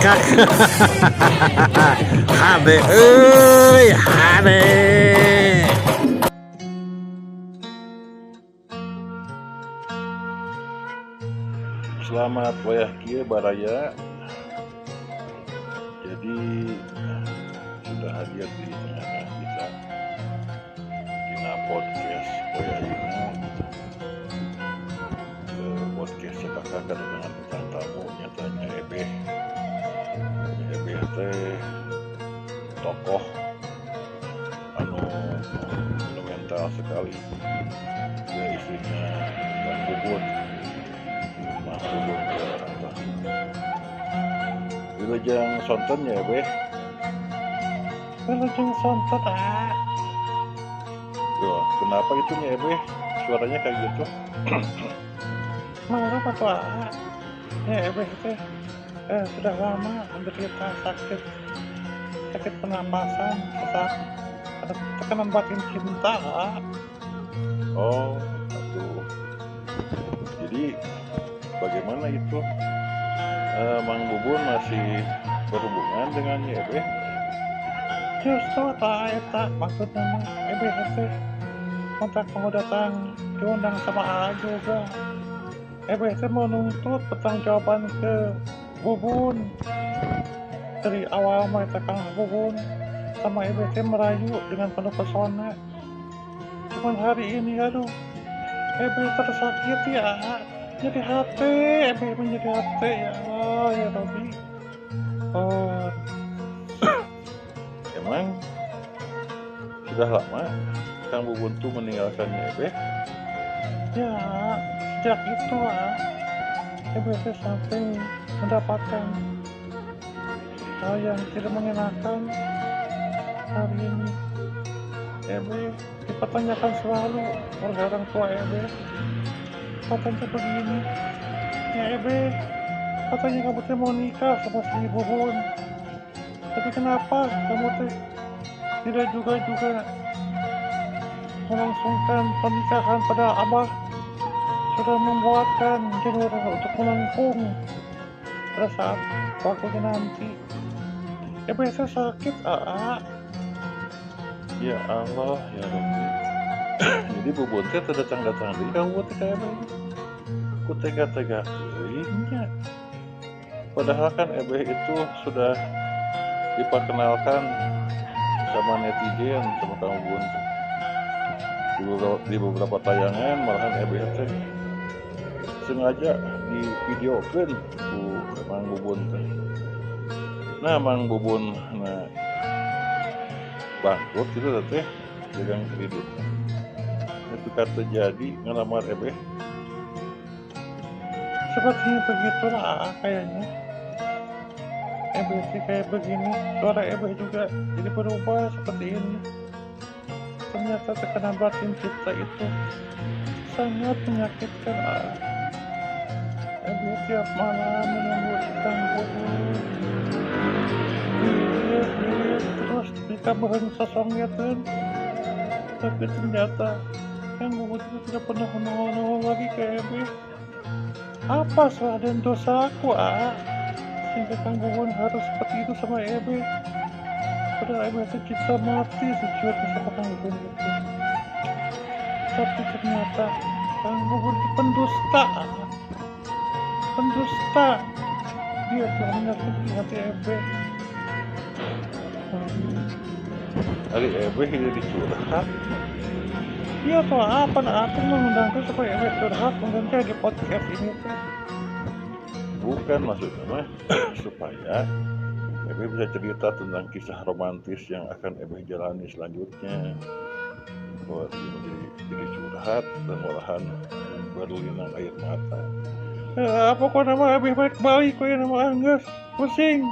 Ngakak. Hade euy, hade. Selamat wayah kieu, baraya. Jadi sudah hadir di tengah-tengah kita dina podcast poe ayeuna. Podcast Cepaka kedatangan bintang tamu, nyaeta Nya Ebeh. Nya Ebeh teh tokoh anu monumental sekali. Dia istrinya Kang Bubun. Mang Bubun ke orang tah. Wilujeng sonten ya, Ebeh. Wilujeng sonten, ah. Loh, kenapa itu nih, Ebeh? Suaranya kayak gitu? Malu atuh, ah. Ya, Ebeh teh sudah lama menderita sakit sakit pernapasan, sesak, ada tekanan batin cinta, ah. Oh, aduh. Jadi bagaimana itu? Mang Bubun masih berhubungan dengan Nyi Ebeh? Justru tah eta maksudna mah Ebeh teh kontak mau datang, diundang sama Aa juga. Ebeh teh mau nuntut pertanggungjawaban ke Bubun. Dari awal mah eta Kang Bubun sama Ebeh teh merayu dengan penuh pesona. Cuman hari ini, aduh, Ebeh tersakiti, ah. Nyeri hati, Ebeh menyeri hati, ya Allah, ya Rabbi. Oh, Emang sudah lama Kang Bubun tuh meninggalkan Nyi Ebeh? Ya, sejak itu, ah, Ebeh teh sampai mendapatkan hal yang tidak mengenakan hari ini. Ebeh dipertanyakan selalu oleh orang tua Ebeh. Katanya begini, "Ya Ebeh, katanya kamu teh mau nikah sama si Bubun. Tapi kenapa kamu teh tidak juga juga melangsungkan pernikahan pada Abah sudah membuatkan jalur untuk melengkung pada saat waktunya nanti." Ebeh teh sakit, Aa. Ya Allah, ya Rabbi. Jadi Bubun teh teu datang-datang deui ka Bubun teh ka Ebeh. Ku tega-tega teuing nya. Padahal kan Ebeh itu sudah diperkenalkan sama netizen sama Kang Bubun teh. Di beberapa tayangan malahan Ebeh teh sengaja di videokeun ku Mang Bubun teh. Nah, Mang Bubun, nah, bangkrut gitu teh dagang kredit. Ketika terjadi ngelamar Ebeh. Sepertinya begitulah, Aa, kayaknya. Ebeh sih kayak begini, suara Ebeh juga jadi berubah seperti ini. Ternyata tekanan batin cinta itu sangat menyakitkan, Aa. Ebeh tiap malam menunggu si Kang Bubun. Dilihat, terus dikabarin sasongetan. Tapi ternyata Kang Bubun itu tidak pernah menongol-nongol lagi ke Ebeh. Apa salah dan dosaku, Aa? Sehingga Kang Bubun harus seperti itu sama Ebeh. Padahal Ebeh itu cinta mati sejujurnya sama Kang Bubun itu. Tapi ternyata Kang Bubun itu pendusta, Aa. Pendusta. Dia telah menyakiti hati Ebeh. Ari Ebeh jadi curhat. Iya tuh, apa nah, aku mengundangku supaya Ebeh curhat mungkin di podcast ini tuh. Bukan, maksudnya mah supaya Ebeh bisa cerita tentang kisah romantis yang akan Ebeh jalani selanjutnya. Bahwa dia menjadi jadi curhat dan malahan berlinang air mata. Eh, pokoknya mah Ebeh balik balik kok ya nama angges pusing.